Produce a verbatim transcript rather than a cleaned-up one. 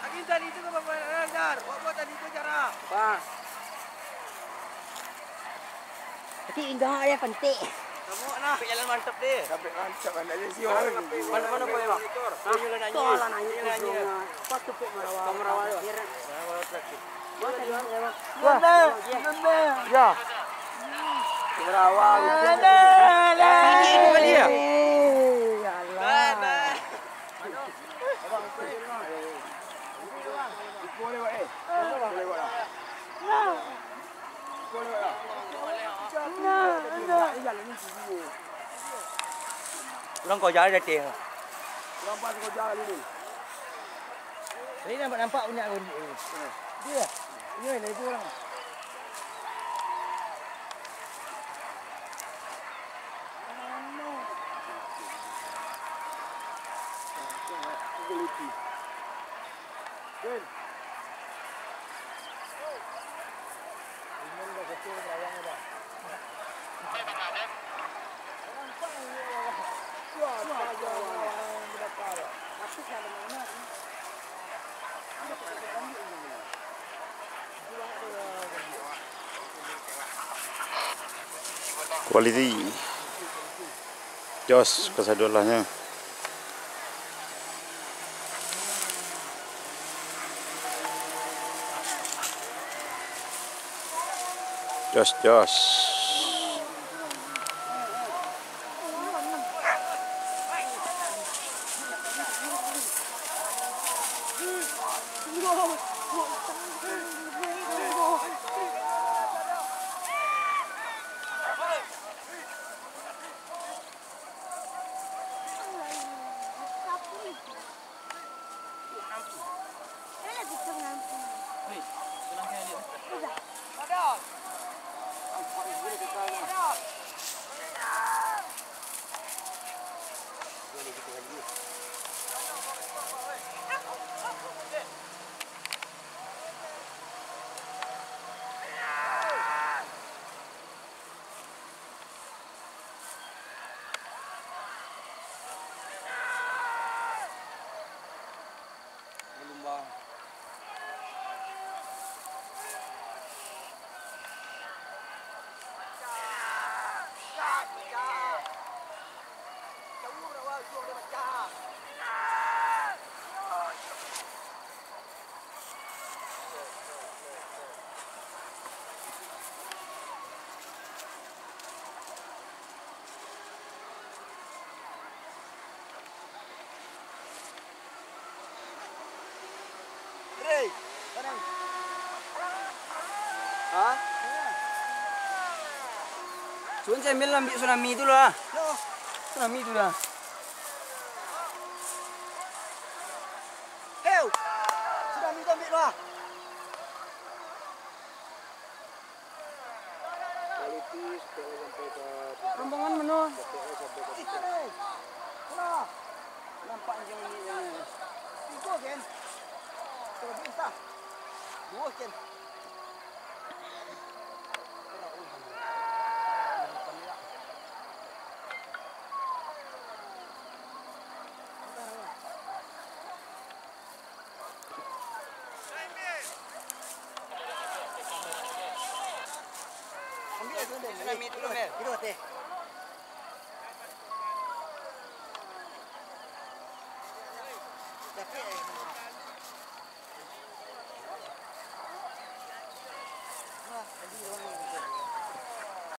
Angin tadi tu ka babarangar, Jar. Buat-buat tadi tu, Jar, ah. Wah. Tapi indak, dia penting. Kamu nah. Sampai jalan mantap deh. Sampai mantap, mantap je, sih, orang. Mana, mana, Boy, Bang? Hah? Tolong nanya ujungnya. Kau tu, Pik, Marawa. Kau Marawa, ya? Marawa terakhir. Wah. Ya. Marawa. Ini kembali ya? Ya Allah. Pulang kau jalan dah teh. Pulang pas kau jalan dulu. Tadi nampak-nampak banyak kau ni. Dia. Dia lah itu orang. Kualiti. Jos, kasadolah nyo. Jos, jos. Hah? Cuman sambil ambil tsunami tu lah. Tsunami tu lah. Heu! Tsunami tu ambil lah. Rombongan mano? Itu deh. Alah. Nampak anjing ini. Tigo, Ken. Terus bisa. Dua, Ken.